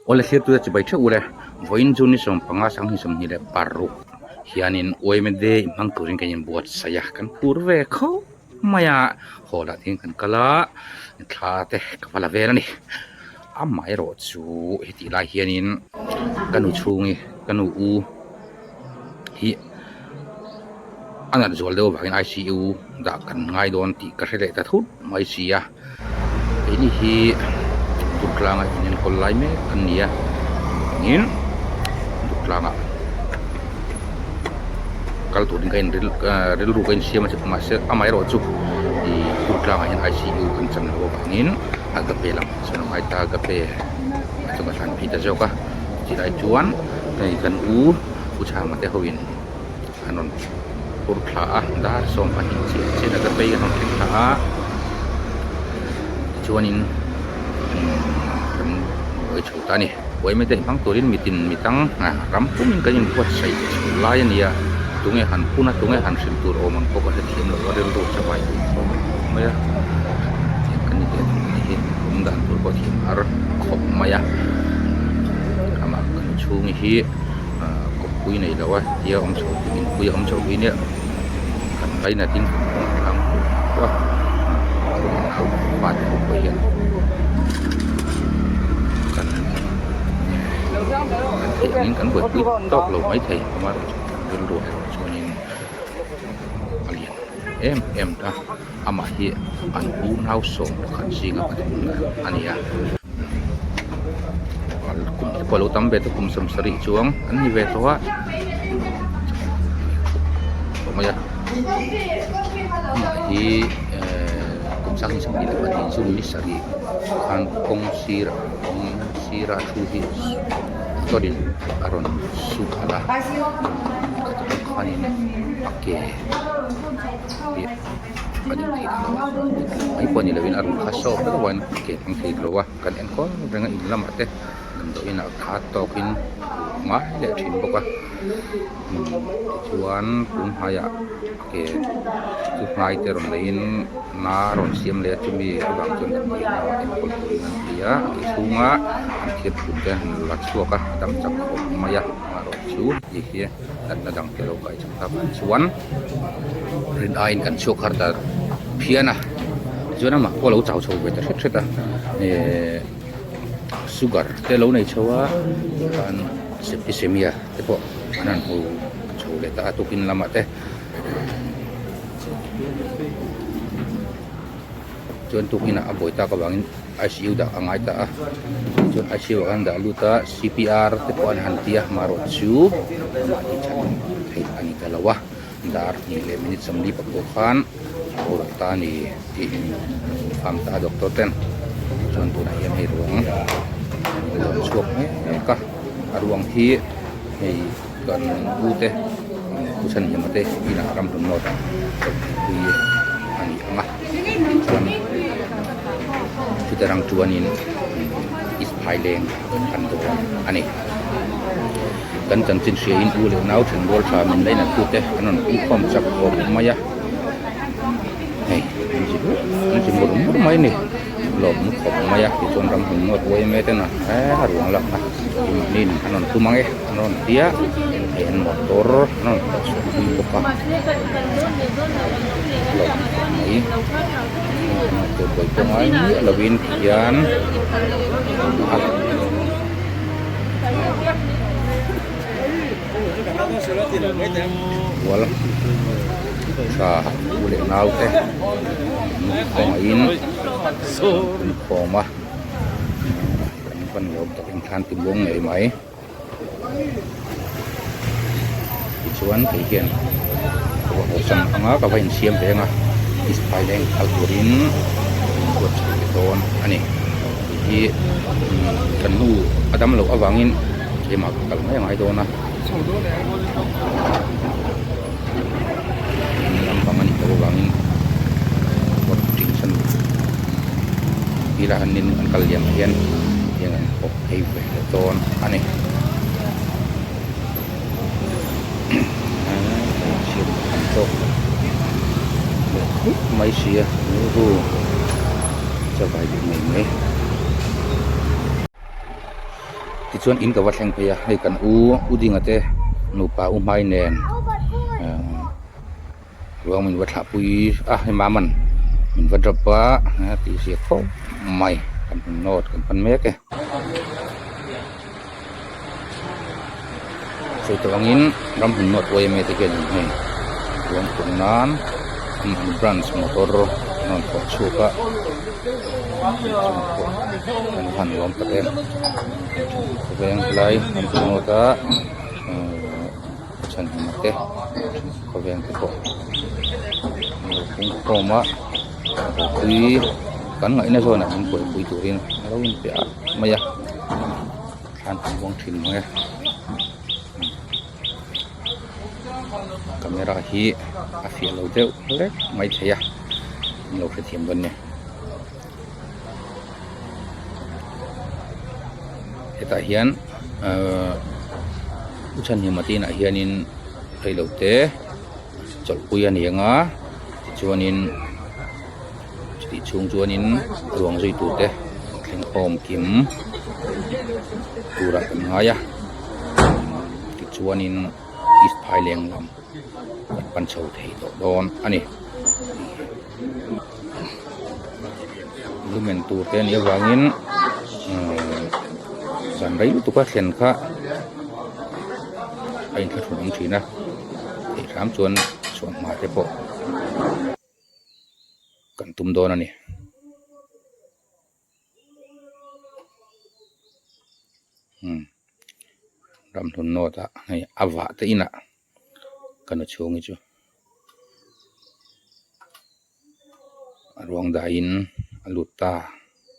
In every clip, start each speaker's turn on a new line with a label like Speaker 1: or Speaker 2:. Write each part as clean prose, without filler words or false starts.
Speaker 1: Awle thlir chibai theuh ule vawiin chu ni 15 2026 hianin yma day hmang turin kan inbuatsaih a kan phur ve khawp mai a hall ah te hian kan kal a thla te ka va la vel a ni amaherawh chu hetih lai hianin ka nu chhungi ka nu u hi a nat zual deuh avangin I_C_U dah kan ngai dawn tih ka hre leh ta thut mai si a keini hi Durtlanga in enkawl lai mek an ni a chuvangin Durtlanga kal turin ka in rilru ka insiam a mahse amaherawh chu ih Durtlangah hian I_C_U kan chan loh avangin Agape lam chuan a ngai ta Agape a chunga thlan phei ta zawk a chilai chuan hei kan u u chhanga te ho in an rawn phur thla a dar 12 chiah chiah a phei an rawn thleng thla a tichuanin kan buai chho ta a ni buai mai te hmang turin mitin mi tang ram pumin kan inbuatsaih chho lai a ni a tunge han phun a tunge han hrilh tur awm ang pawh ka hrethiam lo a rilru chavai duh khawp mai a tiang kan ni teh thung mai hi awm dan tur pawh thiam har khawp mai a amah kan chhung hi. Ahh kawppui nei lo a tia awm chho tih inpui a awm chho hi nia kan lainat in kan kawng tlang a fate ho pawh hian kan kan theih angin kan buaipui tawk lo maithei amaherawhchu kan rilru erawh chuanin a lian em em ta amah hi an unau 11 zinga pathum a ni a kum te pawh a lo tam ve ta kum 70 chuang an ni ve tawh a tawh mai a amah hi ehh kum 2022 June ni sarih khan kawng sir kawng sira thu hi motor in a rawn su khalh a khanin a ke a dik thei ta lo a dik lo mai pawh ni lovin a rul kha sawp vek avangin ke hmang thei lo a kan enkawl reng a in lamah te damdawiin ah kha tawkin ngai leh thin bawk a tichuan tun hnaiah ke chu hnai te rawn neiin na rawn siam leh a chumi avang chuan damdawiin lamah enkawl turin an ti a a ke chhunga an thir phum te an la chhuak a a dam chak khawp mai a amaherawhchu hei hi natna dang te lo kai chho tak ah chuan rin aiin kan chhuak har ta phian a tichuan amah pawh a lo chau chho ve ta hret hret a ehh sugar te lo nei chho a tikhan septicemia te pawh an han hmu chho leh ta a tukin lamah te chuan tukin ah a buai tak avangin I_C_U dah a ngai ta a chuan I_C_U ah khan dah lut a C_P_R te pawh an han ti a amaherawh chu amah tih that theih a ni ta lo a dar hnih leh minute 40 pakua khan a boral ta a ni tih confirm ta a doctor ten chuan tunah hian hei ruang a rawn chhuak mek a a ruang hi hei kan u te pu chhanhima te inah ram hlun nawt ah pui a ni ang a chuan chutarang chuanin isphai leng kan dawn a ni kan chanchin hria in u leh nau then rual tha min lainat tu te an rawn pungkhawm chak khawp mai a hei an zi an zi mur mur mai a ni lawm khawp mai a tichuan ram hmun ngawt yma ten a a ruang lak a mahni an rawn tum ang e an rawn ti a hei an motor an rawn phawrh chhuah pui bawk a lawm khawp mai motor buai pawh ngai miah lovin tihian a rual tha u leh nau te kawngaihin an khawm a kan van lawm tak em thlan ti buang ngei mai tichuan kei hian ka va haw chang anga ka va insiam ve anga isphai leng kal turin inbuat chho leh dawn a ni hei hi kan nu a dam loh avangin keimah ka kal mai a ngai dawn a lampang a nih loh avangin tila an in an kal liam ah hian tiang an khawp phei ve leh dawn a ni chhiat an tawk leh khawp mai si a rilru chavai duh ngei mai. Tichuan in ka va thleng phei a, hei kan u u Dinga te nupa u Hmai nen ahh ruang min va thlah pui a hei Maman min va drop a tih zia khawp mai kan hmu nawt kan pan mek e. Sawi tawh angin ram hmun nawt yma te hianin hei ruang phurh nan an branch motor an rawn thawh chhuak a kan han lawm tak em khawveng helai ram hmun nawt a ehh chhanhima te khawveng te pawh an lo pung khawm a buaipui kan ngaihna zawnah min buaipui turin a lo inpe a mai a. Thlan kan buang thin mang e camera hi a fiah lo deuh hlek mai thei a an lo hrethiam dawn nia hetah hian ahh u chhanhima te inah hianin reilote chawlhpui a ni ang a tichuanin. Chutih chhung chuanin ruang zui tur te thleng khawm kim turah kan ngai a tichuanin east phaileng lam kan pan chho thei tawh dawn a ni lumen tur te a nih avangin umm zan rei lutuk a thlen kha a inthlahrun awm thin a theih hram chuan chhuah hma te pawh. Kan tum dawn a ni. Umm ramhlun nawt ah hei a vah te inah ka nu chhung hi chu a ruang daiin a lut ta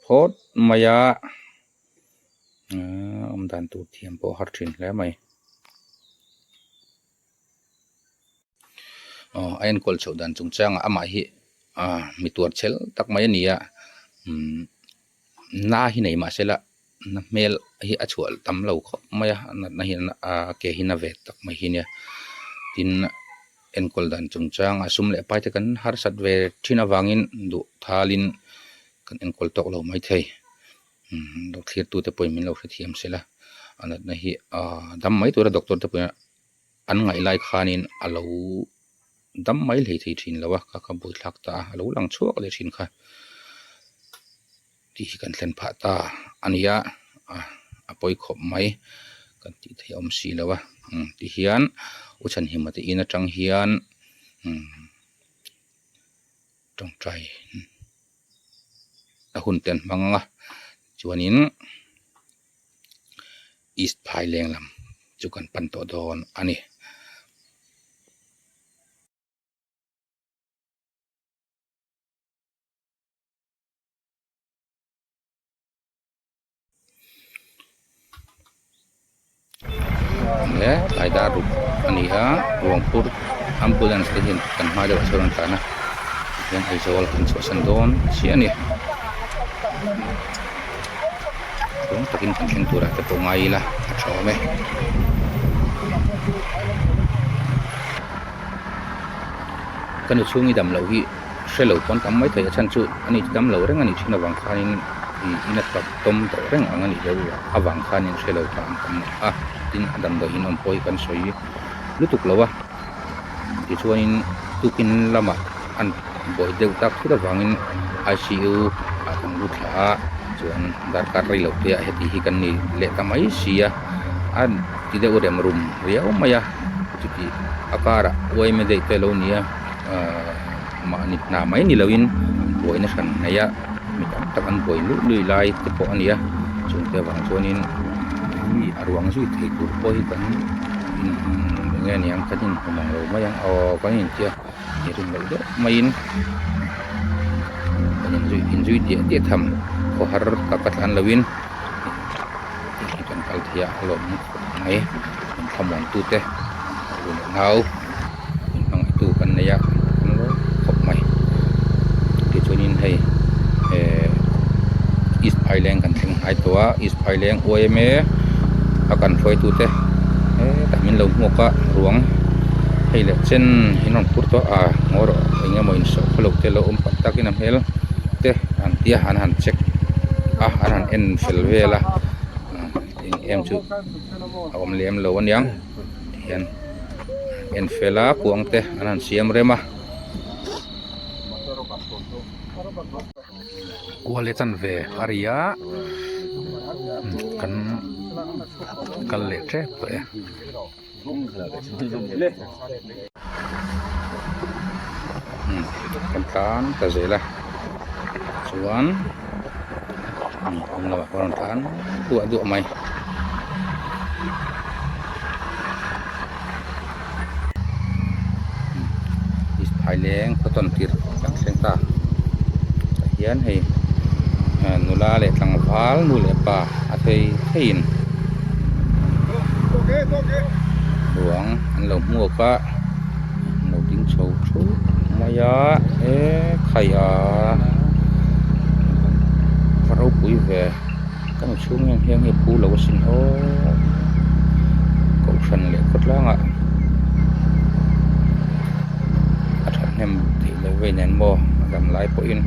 Speaker 1: phawt mai a ahh awm dan tur thiam pawh a har thin hle mai. Aw a enkawl chhoh dan chung changah amah hi ah mi tuar chhel tak mai a ni a umm na hi nei mahse la na hmel hi a chhuah tam lo khawp mai a natna hi a ke hi na ve tak mai hi nia tin enkawl dan chung changah sum leh pai te kan harsat ve thin avangin duh thalin kan enkawl tawk lo maithei umm lo thlir tute pawhin min lo hrethiam sela a natna hi ah dam mai tura doctor te pawhin an ngaih lai khanin a lo dam mai hlei thei thin lo a kha kha buaithlak ta a a lo lang chhuak leh thin kha tih hi kan thlen phah ta a ni a a pawi khawp mai kan tih theih a awm si lo a ti hian u chhanhima te in atang hian umm tawngtai a hun te an hmang ang a chuanin. East Phaileng lam chu kan pan tawh dawn a ni. He tlai dar ruk a ni a ruangphur ambulance te hian kan hma deuhah sawn an tlan a tihian Aizawl kan chhuahsan dawn chiah a ni. Tluang takin kan thleng turah te pawh ngai ila a tha awm e. Ka nu chhungi dam loh hi hre lo pawn tam mai thei a chhan chu ani chu dam lo reng a nih thin avang khanin ih in a tap tawm tawh reng ang a nih deuh avang khanin hre lo ta ang tam a tin a damdawi in awm pawh hi kan sawi lutuk lo a tichuanin tukin lamah an buai deuh tak thut avangin I_C_U ah kan lut thla a chuan darkar rei lo te ah heti hi kan ni leh ta mai si a a ti deuh rem rum riau mai a chuti a karah uaime daih te alo ni a ahh mahni hna mai ni loin buaina hran nei a mi tam tak an buai luih luih lai te pawh a ni a chungte avang chuanin mi a ruang zui thei tur pawh hi kan eng nge niang kan inhmu mang lo mai ang aw kan intia. I rin loh deuh maiin kan inzui inzui diah diah tham khawhar tak a tlan loin kan kal thei a a lawm khawp mai min thlamuan tute u leh nau min hmangaih tu kan nei a kan lawm khawp mai tichuanin hei eh east phaileng kan thleng hnai tawh a east phaileng yma a kan hruaitute hetah min lo hmuak a ruang hei leh chen in rawn phur tawh a ngaw rawh eng emaw insawh khaw lo te lo awm palh takin a hmel te an tia an han check a an han en fel vel a eng. em chu a awm lem lo aniang tihian en fel a kuang te an han siam rem a. Kual leh chanve a ri a kan kal leh tep tawh e. Kan tlan ta zel a chuan hnung lamah pawh a rawn tlan duah duah mai. Phaileng khaw tawn tirh kan thleng ta tah hian hei nula leh tlangval nu leh pa a thei theiin ruang an lo hmuak a an lo ding chho thup mai a e khai a va ropui ve ka nu chhung hian heng hi a phu lo asin aw kohhran leh khawtlangah a thahnem theih loh vei nen maw a dam lai pawhin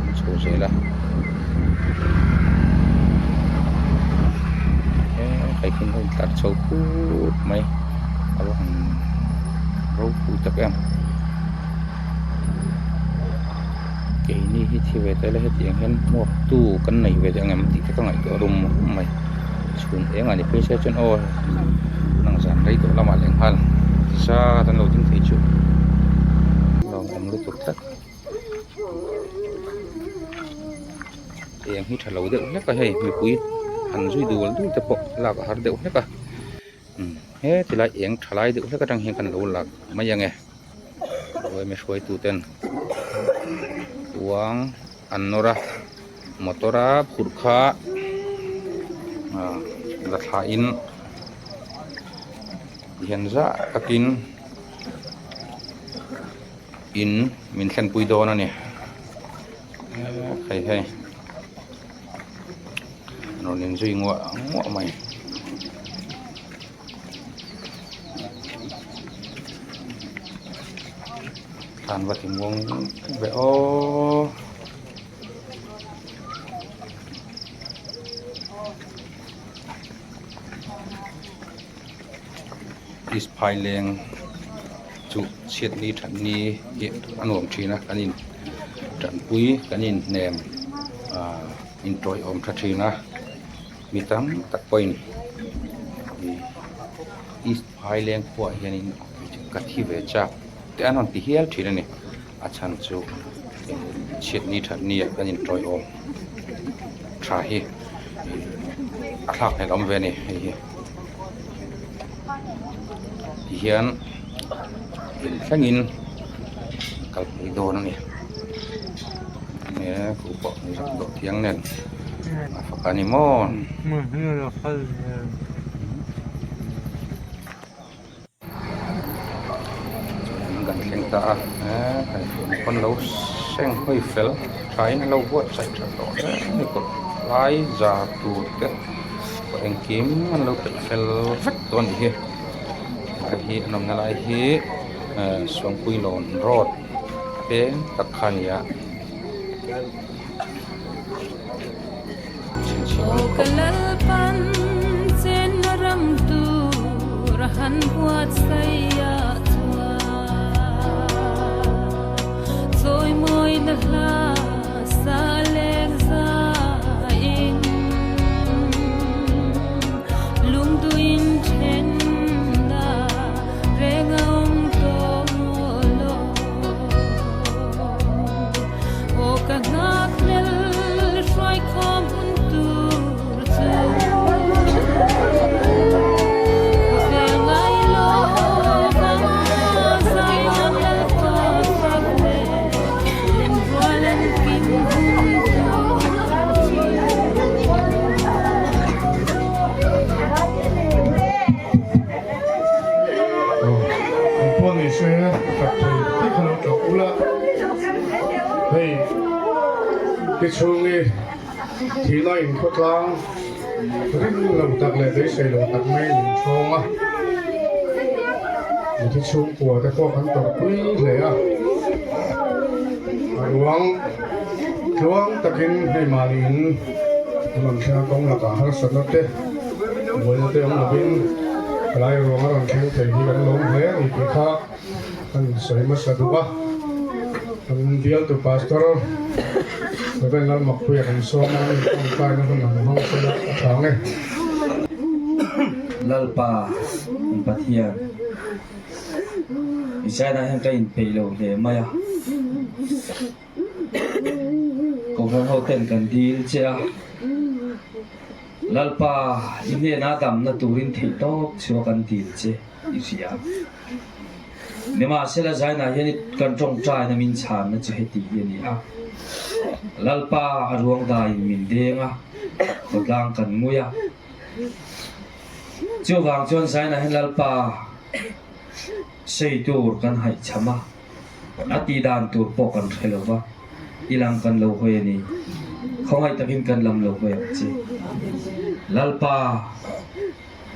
Speaker 1: an chho zel a he kaikhin a intlar chho phut mai a va han ropui tak em. Keini hi thi ve ta ila hetiang hian hmuak tu kan nei ve ang em tih te ka ngaihtuah rum rum mai chhun eng ah ni phei se chuan aw nang zan rei tawh lamah leh nghal zat an lo ding thei chu lawmawm lutuk tlat eng hi tha lo deuh hlek a hei mipui han zui dul dul te pawh lak a har deuh hlek a he tilai eng tha lai deuh hlek atang hian kan lo lak mai ang e. Yma hruaitu ten kuang an nawr a motor a phurh kha ah la thla in tihian zah takin in min thlenpui dawn a ni hei hei rawn inzui nguah nguah mai. Thlan va ti muang ve aw. East Phaileng chu chhiatni thatni hi a nuam thin a kan in tanpui kan in hnem ah intawiawm tha thin a. Mi tam tak pawhin ih East Phaileng khuaah hianin ka thi ve chak te an rawn ti hial thin a ni a chhan chu chhiatni thatni ah kan intawiawm tha hi ih a thlak hlelh awm ve a ni hei hi tihian inthlengin kalpui dawn a ni. He khu pawh zak dawh thiang nen a fak a ni maw. Chuan kan thleng ta a he pawn lo seng hawi fel thain a lo buatsaih tha tawh hle a ni kawt lai za tur te pawh engkim an lo peih fel vek tawh a nih hi helai hi an awmna lai hi Suangpuilawn road. Peng tak kha a ni a.
Speaker 2: An pawh ni se tak thei te kha lo tlawh ula hei ti chhung i thihna in khawtlang ring lo tak leh beisei lo tak mai min thawng a mithi chhungkua te pawh kan tawrhpui hle a a ruang. Tluang takin hei mahni in rawn thleng a kawng lakah harsatna te buaina te awm lovin helai ruang a rawn thleng thei hi kan lawm hle a ni tih kha kan insawi hmasa duh a. Kan bialtu Pastor Rev. Lalmakpuia kan sawm a, an intawngtaina hun an hmang sela a tha ang e.
Speaker 3: Lalpa, in Pathian. Israel ah hian ka inpeih lo hle mai a, Kohhran ho ten kan dil che a, Lalpa i hnena damna turin theih tawp chhuah kan dil che i hria. Nimahsela Zainah hian kan tawngtaina min chhanna chu heti hi a ni a, Lalpa a ruang daiin min deng a, khawtlang kan ngui a, Chuvang chuan Zaina hian Lalpa sei tur kan haih cham a, a tih dan tur pawh kan hre lo va, i lam kan lo hawi a ni. Khawngaih takin kan lam lo hawi ang che. Lalpa,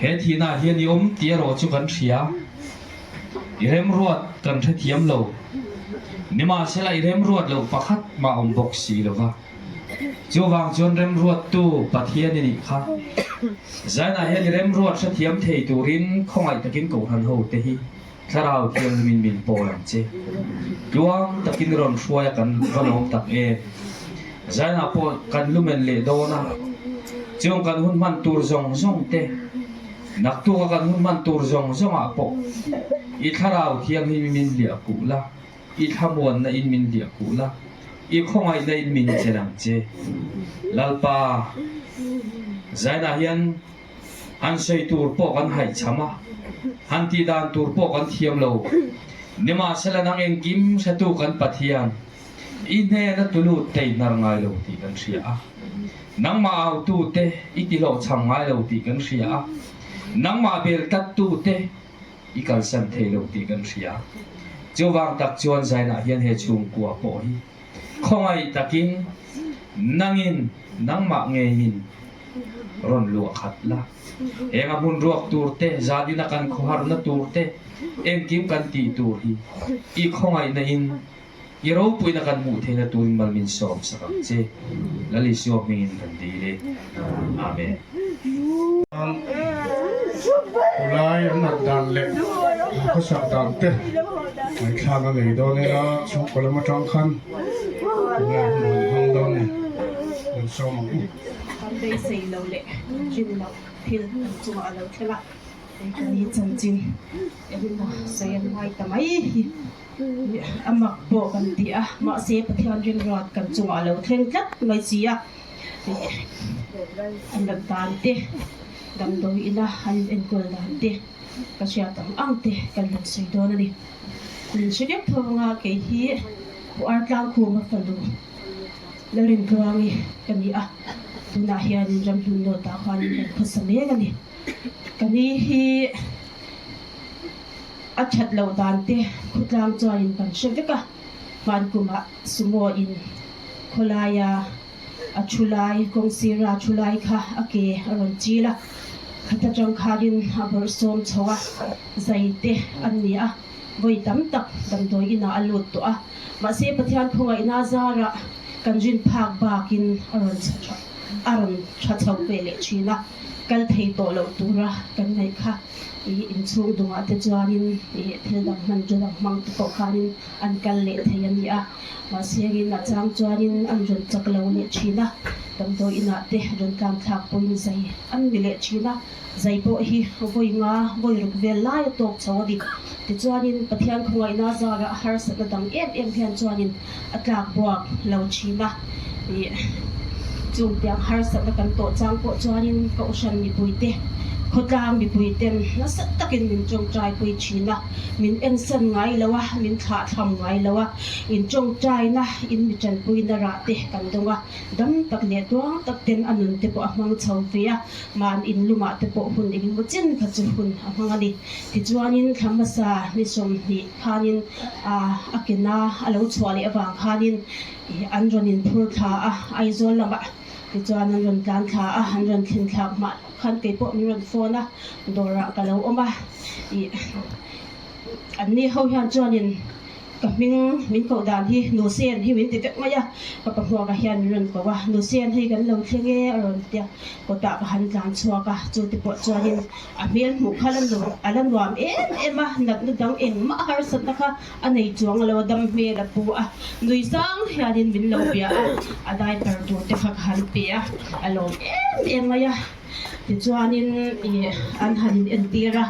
Speaker 3: he thihna hian i awm tih erawh chu kan hria, i remruat kan hrethiam lo. Nimahsela i remruat loh pakhat mah awm bawk si lo va. Chuvang chuan remruattu Pathian i nih kha. Zainah hian i remruat hrethiam thei turin khawngaih takin Kohhran ho te hi Thlarau Thianghlimin min pawl ang che. Tluang takin rawn hruai a kan va lawm tak em. Zainah pawh kan lumen leh dawn a, chung kan hun hman tur zawng zawng te, naktuka kan hun hman tur zawng zawngah pawh i Thlarau Thianghlimin min hliah kuh la. I thlamuanna in min hliah khuh la, i khawngaihna in min chen ang che. Lalpa, zainah hian han sawi tur pawh kan haihcham a, han tih dan tur pawh kan thiam lo. Nimahsela nang engkim hretu kan Pathian, i hnena tulut te i hnar ngai lo tih kan hria a. Nangmah autu te i tihlawhchham ngai lo tih kan hria a. Nangmah bel tlattu te I kalsan thei lo tih kan hria. Chuvang tak chuan Zainah hian he chhungkua pawh hi khawngaih takin nangin nangmah ngeiin rawn luah khat la. Heng a hmun ruak tur te, zanin a kan khawharna tur te, engkim kan tih tur hi i khawngaihna in i ropuina kan hmuh theihna turin mal min sawm sak ang che. Lal Isua hmingin kan dil e. Amen.
Speaker 2: Khulai an nat dan leh an khawsak dan te ngaihthlak a nei dawn ila chhungkaw lam atang khan tunge hun han hmang dawn ni kan sawm ang u.
Speaker 4: Kan beisei lo leh rin loh thil kan chungah a lo thleng a, hei kan ni chanchin engemaw sawi an ngai ta mai hi. A mak pawh kan ti a, mahse Pathian rinruat kan chungah a lo thleng tlat mai si a, an rat dan te, damdawi ina an enkawl dan te, ka hriat ang ang te kan rawn sawi dawn a ni. Min hre vek tho anga kei hi Pu Artlangkhuma fanu Lalrintluangi ka ni a, tunah hianin Ramhlun North-ah khuanin kan khawsa mek a ni. Ka ni hi. A that loh dan te khawtlang chuanin kan hre vek a, hmankumah sumo in khawlaia a thu lai, kawng sira a thu lai kha a ke a rawn chil a, khat atang khanin a bawrh sawm chho a, zai te an ni a, vawi tam tak damdawi inah a lut tawh a, mahse Pathian khawngaihna zarah kan rin phak bakin a rawn a rawn tha chho ve leh thin a, kal thei tawh loh tura kan ngaih kha. Ih inchhung dungah te chuanin ih thil dang hman chu dang hmang te pawh khanin an kal leh thei a ni a, mahse in a chang chuanin an rawn chak lo leh thin a, damdawi inah te rawn tlan thlak pawhin zai an ni leh thin a, zai pawh hi vawi nga vawi ruk vel lai a tawk chho a ni. Tichuanin Pathian khawngaihna zarah harsatna dang em em hian chuanin a tlak buak lo thin a, ih chung tiang harsatna kan tawh chang pawh chuanin Kohhran mipuite, khawtlang mipuiten nasa takin min tawngtaipui thin a, min ensan ngai lo a, min thlahthlam ngai lo a, in tawngtaina, in mi tanpuina rah te kan dawng a, dam tak leh tuang tak ten a nun te pawh a hmang chho ve a, man in lumah te pawh hun engemaw chen kha chu hun a hmang a ni. Tichuanin thla hmasa ni 20 khanin a kena a lo chhuah leh avang khanin an rawn inphur thla a, Aizawl lamah tichuan an rawn tlan thla a, an rawn thlen thlak hmah khan kei pawh min rawn phone a, dawrah ka lo awm a, ih anni ho hian chuanin. Ka hming min koh dan hi Nusen hi min ti vek mai a, ka pa hmuakah hian min rawn ko a, Nusen hei kan lo thleng e a rawn ti a, kawtah ka han tlan chhuak a, chu te pawh chuanin a hmel hmuh kha la nuam a la nuam em em a, natna dang engmah harsatna kha a nei chuang lo a, dam hmel a pu a, nui sang hianin min lo bia a, a diaper tur te kha ka han pe a, a lawm em em mai a. Tichuanin ih an han in entir a,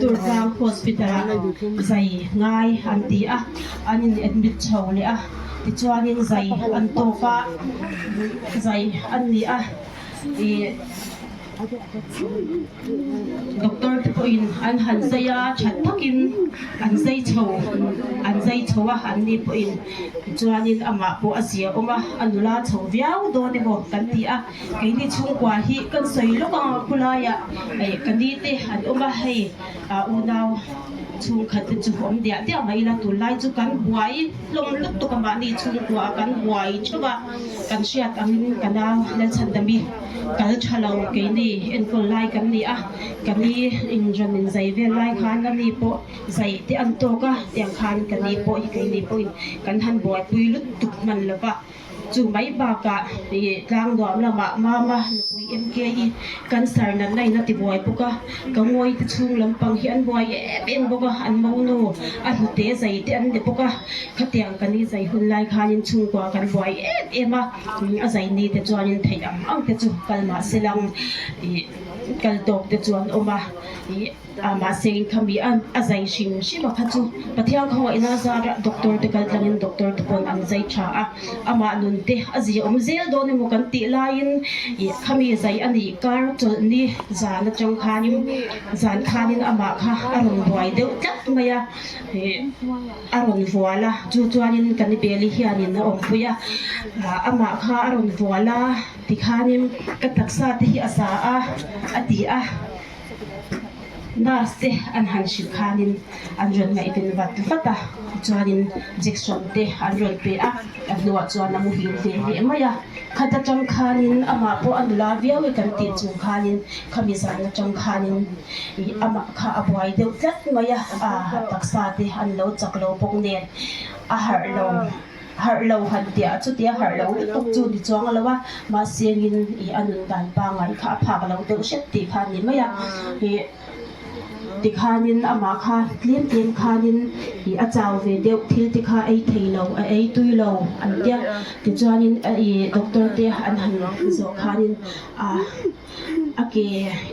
Speaker 4: Durtlang Hospital ah zai ngai an ti a, an in admit chho leh a, tichuanin zai an tawk a, zai an ni a, ih doctor te pawhin an han zai a, that takin an zai chho an zai chho a, an ni pawhin tichuanin amah pawh a zia awm a, a nula chho viau dawn emaw kan ti a. Keini chhungkua hi kan sawi lawk ang a khulaiah hei ka ni te an awm a, hei unau chhungkhat te chu awm diah diah mai ila tunlai chu kan buai hlawm lutuk a mahni chhungkua ah kan buai theuh a, kan hriat angin ka nau Lalchhandami kal tha lo keini enkawl lai kan ni a, ka ni inrawn in zai vel lai khan a ni pawh zai te an tawk a, tiang khan ka ni pawh hi keini pawhin kan han buaipui lutuk hman lo va. Chu mai bakah ih tlang nuam lamah Mama nupui MK hi cancer natna in a ti buai bawk a, ka ngawi te chhung lampang hi an buai em em bawk a, an monu a hnute zai te an ni bawk a, khatiang kan i zai hun lai khanin chhungkua kan buai em em a, a zai ni te chuanin theih ang ang te chu kal mah se lang ih kal tawk te chu an awm a ih. A mahse in khami a a zai hrim hrim a kha chu Pathian khawngaihna zarah doctor te kal tlangin doctor te pawn an zai tha a, amah nun te a zia awm zel dawn emaw kan tih laiin ih khami zai a nih kar chawlh ni zan atang khanin zan khanin amah kha a rawn buai deuh tlat mai a ih a rawn vual a chu chuanin kan i beli hianin a awmpui a amah kha a rawn vual a tikhanin ka taksa te hi a za a a ti a. Nurse te an han hrilh khanin an rawn ngaihven vat vat a, tichuanin jection te an rawn pe a, a hnuah chuan a muhil ve leh mai a. Khat atang khanin amah pawh a nula viau e kan tih chung khanin khami zan atang khanin ih amah kha a buai deuh tlat mai a, a taksa te an lo chak lo bawk nen a harh lo. Harh lo han tiah chutia harh lo lutuk chu ni chuang lo a, mahse ngin ih a nun dan pangngai kha a phak lo deuh hrep tih kha a ni mai a, ih tikhanin amah kha tlem tlem khanin ih a chau ve deuh thil te kha ei thei lo a ei tui lo an tia, tichuanin ih doctor te an han zawh khanin a a ke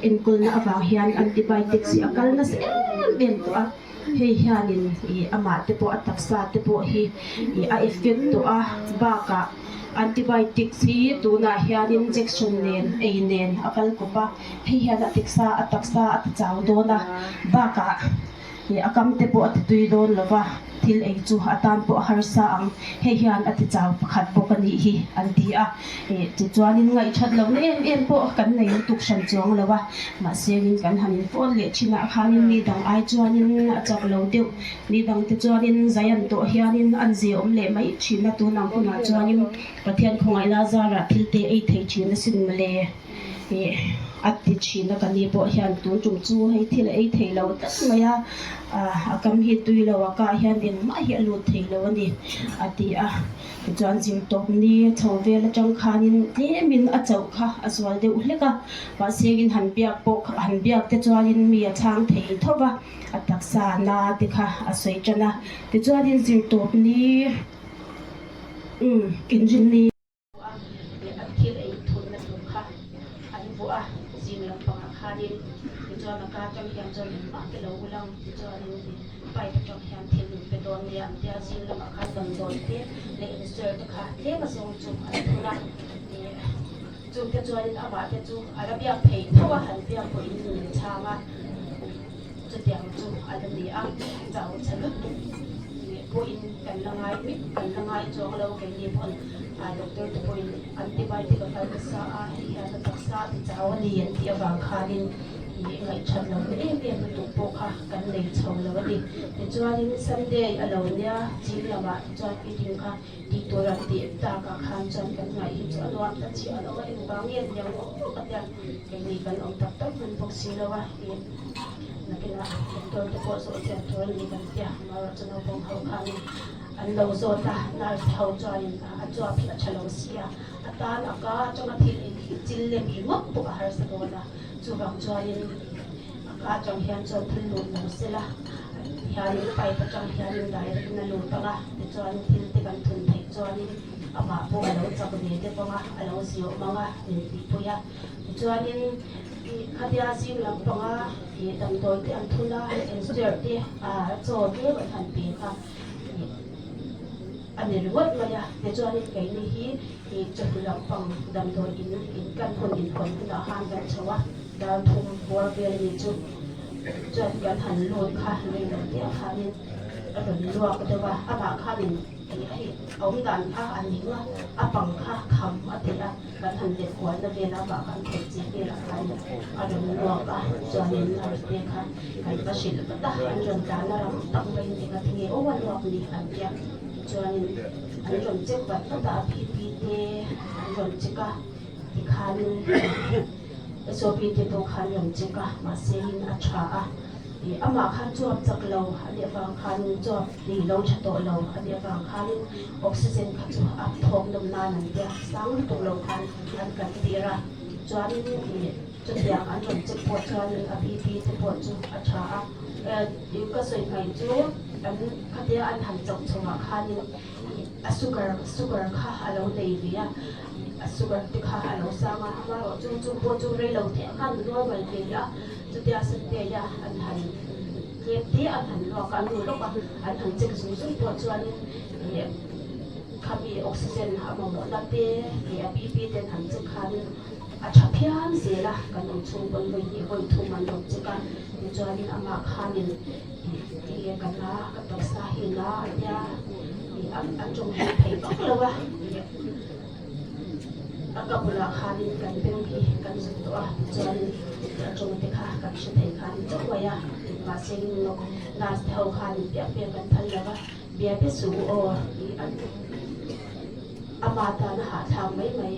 Speaker 4: enkawlna avang hian antibiotics hi a kal nasa em em tawh a. Hei hianin ih amah te pawh a taksa te pawh hi ih a effect tawh a, bakah antibiotics hi tunah hian injection nen ei nen a kal kawp a, hei hian a tiksa a taksa a ti chau dawn a, bakah ih a kam te pawh a ti tui dawn lo va, thil ei chu a tan pawh a harsa ang, hei hian a ti chau pakhat bawk a nih hi an ti a. Ih tichuanin ngaihthat lohna em em pawh kan nei lutuk hran chuang lo a, mahsein kan han inpawn leh thinah khanin mi dang ai chuanin a chak lo deuh, mi dangte chuanin zai an tawh hianin an zia awm leh mai thin a, tun ang hunah chuanin Pathian khawngaihna zarah thil te ei thei thin asin mawle ih a ti thin a, ka ni pawh hian tun tum chu hei thil a ei thei lo tlat mai a, a kam hi tui lo a kah hian engmah hi a lut thei lo a ni a ti a. Tichuan zirtawp ni chho vel atang khanin tlemin a chauh kha a zual deuh hlek a, mahse in han biak pawh han biak te chuanin mi a chhang thei tho va, a taksa na te kha a sawi tan a. Tichuanin zirtawp ni umm inrin ni. A thil ei thunna tur kha an vuah a, zing lampangah khanin tichuan a ka atang hian chuan engmah te lo ulang tichuanin. Pipe atang hian thil min pe dawn nia an tia, zing lamah khan damdawi te leh insert te kha tlem a zawng chu an thun a, ih chungte chuanin amah te chu a la biak thei tho a, han biak pawhin min chhang a, chutiang chu a la ni a, chau chhe lutuk ih pawhin kan la ngai mit kan la ngai chuang lo keini pawn ah doctor te pawhin antibiotic a kal nasa a, hei hian a taksa a ti chau a ni an tih avang khanin ih ngaihthat lo na em em lutuk pawh kha. Kan nei chho lo a ni. Tichuanin Sunday a lo nia, zing lamah tichuan meeting kha tih tur an tih takah khan chuan kan ngaih hi chu a nuam ta chiah lo a, engvang nge niang aw ka tia, keini kan awm tak tak hman bawk si lo a, ih nakinah doctor te pawh zawh chian tur a ni kan tia, amaherawhchu naupang ho khanin. An lo zawt a, nurse ho chuanin a chuap hi a tha lo si a, a tan a ka atanga thil chil lem ringawt pawh a harsa dawn a, chuvang chuanin a ka atang hian chuan thil lut lo sela hianin pipe atang hianin direct in a lut ang a, tichuan thil te kan thun theih chuanin amah pawh a lo chak ve deuh ang a, a lo ziawm ang a min tihpui a, tichuanin khatia zing lampanga damdawi te an thun a, enster te chaw tlem an han pe kha. A ni ringawt mai a, tichuanin keini hi ih chawhnu lampang damdawi in in kan hun inhawn hunah khan kan chho a, dar thum bawr vel ni chu chuan kan han lut kha rei lo te ah khanin a rawn luak deuh a, amah khanin ih hei a awm dan kha a ning a, a pang kha kham a ti a, kan han let kualna vel a amah kan khawih che velah khanin a rawn luak a, chuanin nurse te kha Kan va hrilh vat a, an rawn tlan a ram tak maiin eng a ti nge aw a luak ni an tia. Tichuanin an rawn check vat vat a, a BP te an rawn check a, tikhanin SOP te pawh kha an rawn check a, mahse in a tha a. Ih amah khan chuap chak lo a nih avang khanin chuap ni lo tha tawh lo a nih avang khanin oxygen kha chu a thawk nawm nan an tia, sang lutuk lo khan an kan tir a. Chuanin ih. Chutiang an rawn check pawh chuanin a BP te pawh chu a tha a, ka sawi hmaih chu an khatia an han chauh chhoah khanin a sugar sugar kha a lo nei ve a, a sugar te kha a lo sang a, amaherawh chu chu pawh chu rei lo te khan normal ve leh a, chutia Sunday a an han tlem te an han luak a, an nu lawk a, an han check zung zung pawh chuanin khami oxygen a mamawhna te leh a BP te an han check khanin. A tha phian zel a, kan awm chhung pawn vawi hnih vawi thum an rawn check a, tichuanin amah khanin ih enge ka na ka taksa hi na a tia ih an tawng hlei thei vak lo a, ih a ka bulah khanin kan beng hi kan zut tawh a, tichuanin a tawng te kha kan hre thei khan chauh mai a, mahse nurse te ho khanin piah piah kan phal lo va, bia be suh u aw ih an. Ama tan a hahthlak mai mai.